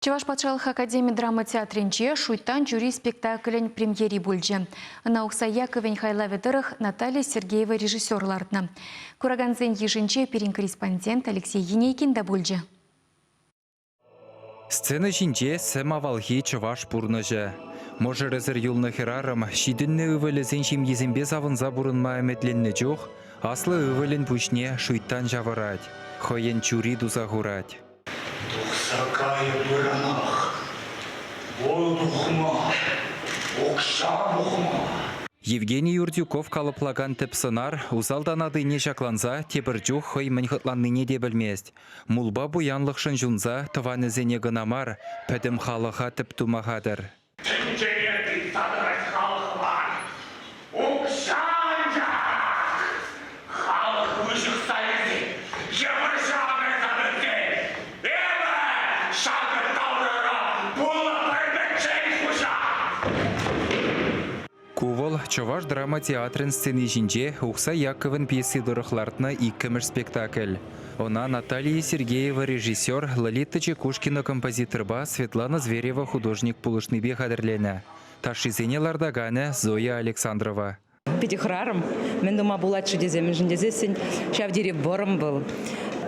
Чӑваш патшалӑх академи драма театрӗнче «Шуйттан чури» спектаклӗн премьери пулчӗ. Ӑна Ухсай Яковӗн хайлавӗ тӑрӑх Наталья Сергеева режиссер лартнӑ. Куракансен йышӗнче пирӗн корреспондент Алексей Енейкин та пулчӗ. Сцена ҫинче сӗм авалхи чӑваш пурнӑҫӗ. Мӑшӑрӗсӗр юлнӑ хӗрарӑм ҫитӗннӗ ывӑлӗсен ҫемйисемпе савӑнса пурӑнма ӗмӗтленнӗ чух аслӑ ывӑлӗн пуҫне шуйттан ҫавӑрать, хӑйӗн чури туса хурать. Тухса кайӑп ыранах. Вӑл тухма, укҫа пухма. Евгений Урдюков калӑплакан тӗп сӑнар усал танатине ҫакланса тепӗр чух хӑй мӗн хӑтланнине те пӗлмест. Мулпа пуянлӑхшӑн ҫунса тӑванӗсене кӑна мар, пӗтӗм халӑха тӗп тума хатӗр. Тӗнчене тытса тӑрать халӑх мар, укҫа анчах! Халӑх выҫӑхса илсен, йывӑрҫа кайса пӗтсен, эпӗ ҫакӑ таврара пулӑ пӗр-пӗччен хуҫа! Ку вӑл Чӑваш драма театрӗн сцени ҫинче Ухсай Яковӑн пьеси тӑрӑх лартнӑ иккӗмӗш спектакль. Ӑна Наталья Сергеева режиссер, Лолита Чекушкина композиторпа Светлана Зверева художник пулӑшнипе хатӗрленӗ. Ташшисене лартаканӗ Зоя Александрова. Питӗ хӑрарӑм, мӗн тума пулать-ши тесе, мӗншӗн тесессӗн ҫав тери вӑрӑм вӑл.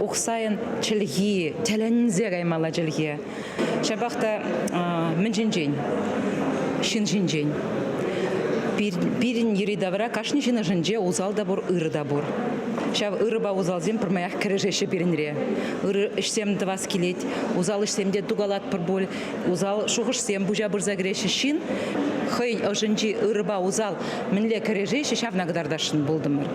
Ухсайӑн чӗлхи, тӗлӗнсе каймалла чӗлхе. Ҫапах та мӗн ҫинчен? Ҫын ҫинчен. Пирӗн йӗри-тавра кашни ҫын ӑшӗнче усал та пур, ырӑ та пур. Ҫав ырӑпа усалсем пӗрмаях кӗрешеҫҫӗ пирӗнре. Ырӑ ӗҫсем тӑвас килет, усал ӗҫсем те тукалатпӑр пуль, усал шухӑшсем пуҫа пырса кӗреҫҫӗ. Ҫын хӑйӗн ӑшӗнчи ырӑпа усал мӗнле кӗрешеҫҫӗ, ҫавна кӑтартасшӑн пултӑмӑр.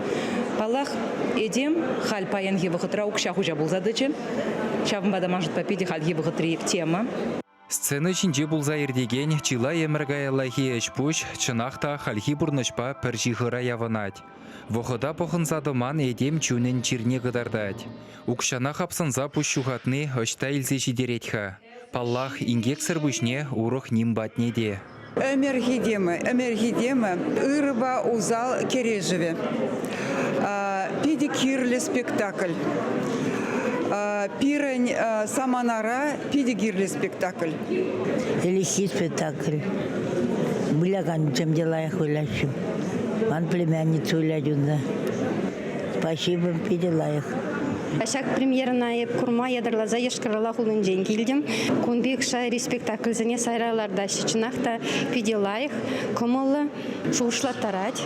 Паллах, этем халь паянхи вӑхӑтра укҫа хуҫа пулса тӑчӗ. Ҫавӑнпа та ман шутпа питӗ хальхи вӑхӑтри тема. Сцена ҫинче пулса иртекен чылай ӗмӗр каяллахи ӗҫ-пуҫ чӑнах та хальхи пурнӑҫпа пӗр ҫыхӑра явӑнать. Вӑхӑта пӑхӑнса тӑман этем чунӗн чирне кӑтартать. Укҫана хапсӑнса пуҫ ҫухатни ӑҫта илсе ҫитерет-ха? Паллах, инкексӗр пуҫне урӑх ним патне те. Ӗмӗрхи тема, ӗмӗрхи тема ырӑпа усал кӗрешӗвӗ. Питӗ кирлӗ спектакль. Пирӗн саманара питӗ кирлӗ спектакль. Ӗлӗкхи спектакль. Вылякансем те лайӑх выляҫҫӗ. Ман племянница вылять унта. Спасибо, питӗ лайӑх. Ҫак премьерӑна эп курма ятарласа Йошкар-Ола хулинчен килтӗм. Кун пек шайри спектакльсене сайра лартаҫҫӗ. Чӑнах та питӗ лайӑх, кӑмӑллӑ, шухӑшлаттарать.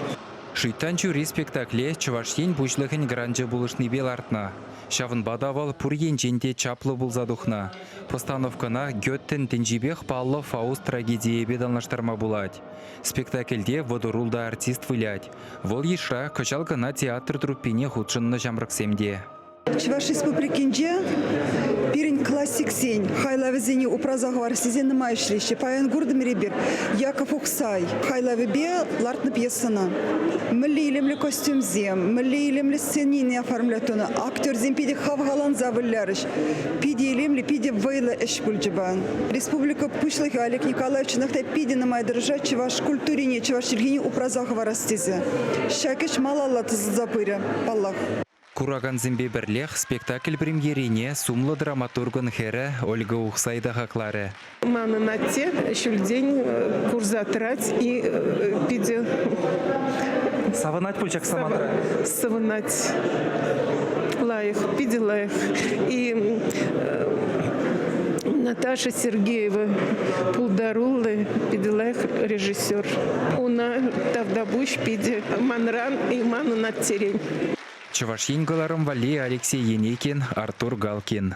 Шуйттан чури спектакле Чӑваш Ен Пуҫлӑхӗн гранчӗ пулӑшнипе лартнӑ. Ҫавӑнпа та вӑл пур енчен те чаплӑ пулса тухнӑ. Постановкӑна Гётен тӗнчипех паллӑ Фауст трагедийӗпе танлаштарма пулать. Спектакльте вӑтӑр артист вылять. Вӑл йышра кӑҫал кӑна театр труппине хутшӑннӑ ҫамрӑксем те. Чӑваш Республикинче пирӗн классиксен хайлавӗсене упраса хӑварас тесе нумай ӗҫлеҫҫӗ. Паян куртӑмӑр эпир Яков Ухсай хайлавӗпе лартнӑ пьесӑна. Мӗнле илемлӗ костюмсем, мӗнле илемлӗ сценине оформлять тунӑ. Актерсем питӗ хавхаланса вылярӗҫ. Питӗ илемлӗ, питӗ вӑйлӑ ӗҫ пулчӗ паян. Республика Пуҫлӑхӗ Олег Николаев чӑнах та питӗ нумай тӑрӑшать чӑваш культурине, чӑваш чӗлхине упраса хӑварас тесе. Ҫак ӗҫ малалла тӑсӑлса пырӗ, паллах. Куракансемпе пӗрлех спектакль премьерине сумлӑ драматургӑн хӗрӗ Ольга Ухсай та хакларӗ. Манӑн атте ҫӳлтен курса тӑрать и питӗ Савӑнать пуль ҫак самантра? Савӑнать. Лайӑх, питӗ лайӑх. И Наташа Сергеева пултаруллӑ, питӗ лайӑх режиссер. Уна тавтапуҫ питӗ манран и манӑн аттерен. Чӑваш Ен кӑларӑм валли Алексей Енейкин, Артур Галкин.